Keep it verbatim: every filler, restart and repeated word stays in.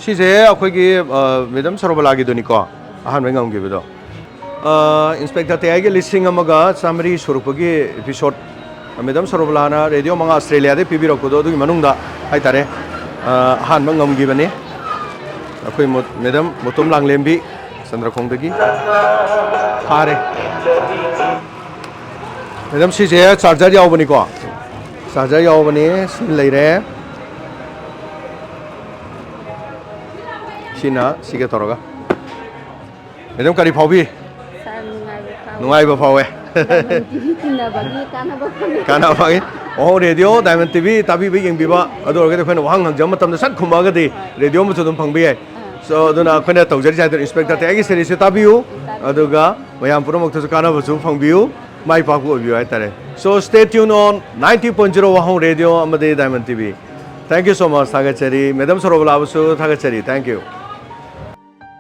ꯁꯤꯁꯦ ꯑꯩꯈꯣꯏꯒꯤ ꯃꯦꯗꯥꯝ ꯁꯔꯣꯕꯂꯥꯒꯤꯗꯨꯅꯤꯀꯣ, ꯑꯍꯥꯟꯕ ꯉꯝꯈꯤꯕꯗꯣ꯫ ꯏꯟꯁꯄꯦꯛꯇꯔ ꯇꯌꯥꯏꯒꯤ ꯂꯤꯁꯤꯡ ꯑꯃꯒ ꯆꯥꯃꯔꯤ ꯁꯨꯔꯛꯄꯒꯤ ꯑꯦꯄꯤꯁꯣꯠ, ꯃꯦꯗꯥꯝ ꯁꯔꯣꯕꯂꯥꯅ ꯔꯦꯗꯤꯑꯣ ꯃꯉꯥ ꯑꯁꯇ꯭ꯔꯦꯂꯤꯌꯥꯗꯒꯤ ꯄꯤꯕꯤꯔꯛꯄꯗꯣ, ꯑꯗꯨꯒꯤ ꯃꯅꯨꯡꯗ ꯍꯥꯏꯇꯥꯔꯦ, ꯑꯍꯥꯟꯕ ꯉꯝꯈꯤꯕꯅꯤ꯫ ꯑꯩꯈꯣꯏ ꯃꯦꯗꯥꯝ ꯃꯨꯇꯨꯝ ꯂꯥꯡꯂꯦꯝꯕꯤ, ꯆꯟꯗ꯭ꯔꯈꯣꯡꯗꯒꯤ ꯐꯥꯔꯦ꯫ ꯃꯦꯗꯥꯝ, ꯁꯤꯁꯦ ꯆꯥꯔꯖꯔ ꯌꯥꯎꯕꯅꯤꯀꯣ? ꯆꯥꯔꯖꯔ ꯌꯥꯎꯕꯅꯤ꯫ ꯁꯤ ꯂꯩꯔꯦ꯫ ꯁꯤꯅ ꯁꯤꯒ ꯇꯧꯔꯒ꯫ ꯃꯦꯗꯥꯝ, ꯀꯔꯤ ꯐꯥꯎꯕꯤ? ꯁꯥꯔ, ꯅꯨꯡꯉꯥꯏꯕ ꯐꯥꯎꯏ꯫ ꯅꯨꯡꯉꯥꯏꯕ ꯐꯥꯎꯋꯦ꯫ ꯗꯥꯏꯃꯟ ꯇꯤꯚꯤ ꯇꯤꯟꯅꯕꯒꯤ ꯀꯥꯟꯅꯕ ꯐꯪꯉꯤ꯫ ꯀꯥꯟꯅꯕ ꯐꯪꯉꯤ꯫ ꯑꯣ, ꯔꯦꯗꯤꯑꯣ, ꯗꯥꯏꯃꯟ ꯇꯤꯚꯤ ꯇꯥꯕꯤꯕ, ꯌꯦꯡꯕꯤꯕ, ꯑꯗꯨ ꯑꯣꯏꯔꯒꯗꯤ ꯑꯩꯈꯣꯏꯅ ꯋꯥꯍꯪ ꯍꯪꯖꯕ ꯃꯇꯝꯗ ꯁꯠ ꯈꯨꯝꯃꯛꯑꯒꯗꯤ ꯍꯣꯏ꯫ ꯔꯦꯗꯤꯑꯣ ꯑꯃꯁꯨ ꯑꯗꯨꯝ ꯐꯪꯕ ꯌꯥꯏ꯫ ꯑꯥ꯫ So, ꯑꯗꯨꯅ ꯑꯩꯈꯣꯏꯅ ꯇꯧꯖꯔꯤꯁꯦ ꯍꯥꯏꯗꯣ, ꯏꯟꯁꯄꯦꯛꯇꯔ ꯇꯌꯥꯏꯒꯤ ꯁꯦꯔꯤꯁꯁꯦ ꯇꯥꯕꯤꯌꯨ, ꯇꯥꯕꯤꯌꯨ꯫ ꯑꯗꯨꯒ ꯃꯌꯥꯝ ꯄꯨꯝꯅꯃꯛꯇꯁꯨ ꯀꯥꯟꯅꯕꯁꯨ ꯐꯪꯕꯤꯌꯨ, ꯃꯥꯏ ꯄꯥꯛꯄ ꯑꯣꯏꯕꯤꯌꯨ ꯍꯥꯏꯇꯥꯔꯦ꯫ So, stay tuned on ninety point zero ꯋꯥꯍꯣꯡ ꯔꯦꯗꯤꯑꯣ ꯑꯃꯗꯤ diamond TV. Thank you so much. ꯊꯥꯒꯠꯆꯔꯤ꯫ ꯃꯦꯗꯥꯝ ꯁꯣꯔꯣꯕꯂꯥꯕꯨꯁꯨ ꯊꯥꯒꯠꯆꯔꯤ꯫ Thank you.